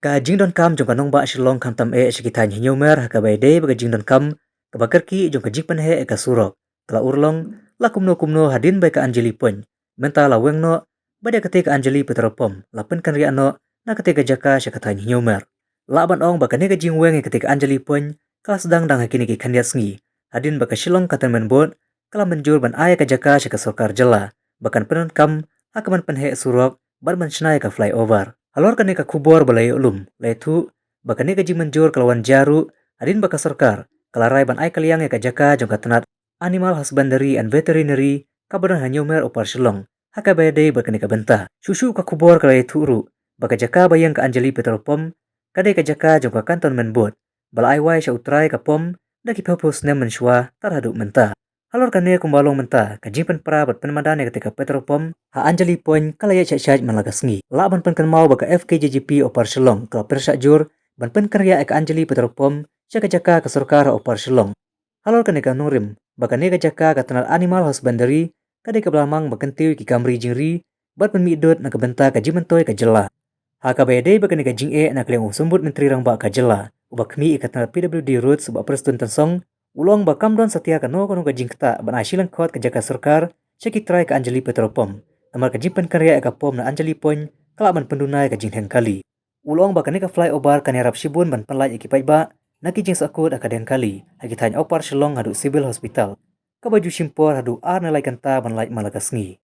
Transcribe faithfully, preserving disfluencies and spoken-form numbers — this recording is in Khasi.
Ka jingdonkam jong ka nongbah Shillong khamtam eh sha ki thaiñ Hynñiewmer ha kaba ïadei bad ka jingdonkam kaba kyrkieh jong ka jingpynheh ïa ka surok ka la urlong la kumno kumno hadien ba ka Anjali Point mynta la weng noh, bad ïa katei ka Anjali Petrol Pump la pynkynriah noh na katei ka jaka sha ka thaiñ Hynñiewmer. Lah ban ong ba kane ka jingweng ïa katei ka Anjali Point ka la sdang dang ha kine ki khyndiat sngi hadien ba ka Shillong Cantonment Board ka la mynjur ban ai ïa ka jaka sha ka sorkar jylla ba kan pyndonkam ha ka ban pynheh surok bad ban shna ïa ka flyover. Halor kane ka khubor ba la ïoh lum, la ïathuh ba kane ka jingmynjur ka la wan jia ruh hadien ba ka sorkar ka la rai ban ai kylliang ïa ka jaka jong ka tnat Animal Husbandry and Veterinary kaba don ha Hynñiewmer Upper Shillong ha kaba ïadei bad kane ka bynta. Shuh shuh ka khubor ka la ïathuh ruh ba ka jaka ba ïeng ka Anjali Petrol Pump ka dei ka jaka jong ka Cantonment Board ba la ai wai sha u trai ka pump da ki phew phew snem mynshuwa tar haduh mynta. Halor kane kumba long mynta ka jingpynpra bad pynmadan ïa katei ka petrol pump ha Anjali Point ka la ïaid shait shait man la ka sngi. Lah ban pynkynmaw ba ka F K J G P Upper Shillong ka la pyrshah jur ban pynkynriah ïa ka Anjali Petrol Pump sha ka jaka ka sorkar ha Upper Shillong. Halor kane ka nongrim ba kane ka jaka ka tnat Animal Husbandry ka dei kaba la mang ba kyntiew ïa ki kam ri jingri bad pynmih dud na ka bynta ka jingmyntoi ka jylla. Ha kaba ïadei bad kane ka jingeh, na ka liang u Symbud Myntri Rangbah ka jylla uba khmih ïa ka tnat P W D Roads, u Bah Prestone Tynsong, u la ong ba kam don satia kano kano ka jingktah ban ai shilliang khot ka jaka sorkar sha ki trai ka Anjali Petrol Pump, namar ka jingpynkynriah ïa ka pump na Anjali Point ka lah ban pynduna ïa ka jingdheng kali. U la ong ba kane ka flyover kan ïarap shibun ban pynlait ïa ki paidbah na ki jingsahkut ha ka dheng kali ha ki thaiñ Upper Shillong haduh Civil Hospital, kaba ju shim por haduh ar ne lai kynta ban lait man la ka sngi.